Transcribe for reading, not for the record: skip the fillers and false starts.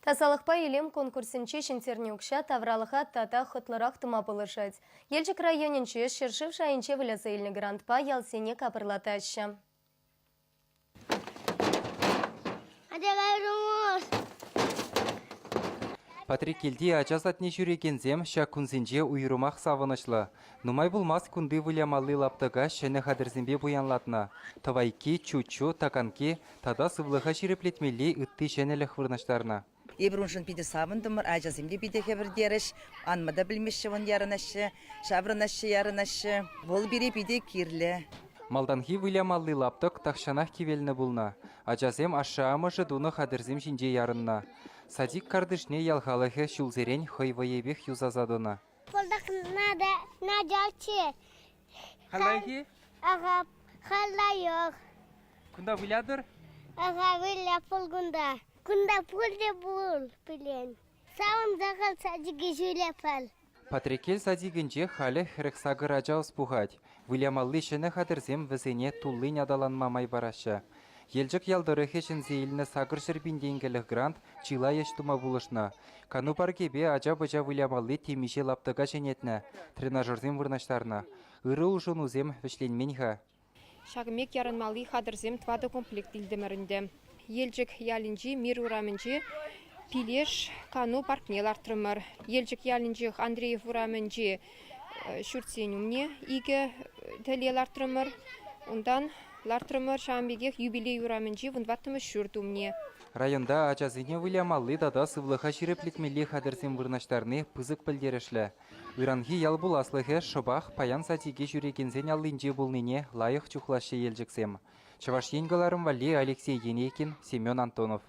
Тасалӑхпа илем конкурсӗнче ҫӗнтернӗ укҫа тавралӑха тата хӑтлӑрах тума пулӑшать. Елчӗк районӗнче ҫӗршыв шайӗнче выляса илнӗ грантпа ялсене капӑрлатаҫҫӗ. Патреккелти ача садне ҫӳрекенсем ҫак кунсенче уйрӑмах савӑнӑҫлӑ. Нумай пулмасть кунти вылямалли лаптӑка ҫӗнӗ хатӗрсемпе пуянлатнӑ. Тӑвайкки, чуччу, таканкки тата сывлӑха ҫирӗплетмелли ытти ҫӗнӗлӗх вырнаҫтарнӑ. Эпир уншӑн питӗ савӑнтӑмӑр, ачасем те питӗ хӗпӗртерӗҫ. Анма та пӗлмеҫҫӗ вӑн ярӑнаҫҫӗ, ҫаврӑнаҫҫӗ, ярӑнаҫҫӗ. Вӑл пире питӗ кирлӗ. Малтанхи вылямалли лаптӑк тахҫанах кивелнӗ пулнӑ. Ачасем ашшӗ-амӑшӗ тунӑ хатӗрсем ҫинче ярӑннӑ. Садик картишне ял халӑхӗ ҫулсерен хӑй вӑйӗпех юсаса тӑнӑ. Пӑртак надо начальче. Халайхи? Ага, халайӑх. Кунта вылятӑр? Ага, выля кунта. Кунта пурте пур пӗлен. Савӑнса садике ҫӳрепӗр. Патреккел садикӗнче халӗ 48 ача ӑс пухать. Вылямалли ҫӗнӗ хатӗрсем вӗсене туллин аталанма май параҫҫӗ. Елчӗк ял тӑрӑхӗ ҫӗнсе илнӗ 800 пин тенкӗлӗх грант чылай ӗҫ тума пулӑшнӑ. Кану паркӗпе ача-пӑча вылямалли темиҫе лаптӑка ҫӗнетнӗ, тренажерсем вырнаҫтарнӑ. Ырӑ улшӑнусем вӗҫленмен-ха. Ҫакӑн пек ярӑнмалли хатӗрсем тӑватӑ комплект илтӗмӗр ӗнтӗ. Елчӗк ялӗнчи Мир урамӗнчи Пилеш кану паркне лартрӑмӑр. Елчӗк ялӗнчех Андреев урамӗнчи ҫуртсен умне икӗ тӗле лартрӑмӑр. Унтан лартрӑмӑр ҫавӑн пекех Юбилей урамӗнчи вунтӑваттӑмӗш ҫурт умне. Районта ачасене вылямалли тата сывлӑха ҫирӗплетмелли хатӗрсем вырнаҫтарни пысӑк пӗлтерӗшлӗ. Ыранхи ял пуласлӑхӗ шӑпах паян садике ҫӳрекенсен аллинче пулнине лайӑх чухлаҫҫӗ Елчӗксем. Чӑваш Ен кӑларӑм валли Алексей Енейкин, Семен Антонов.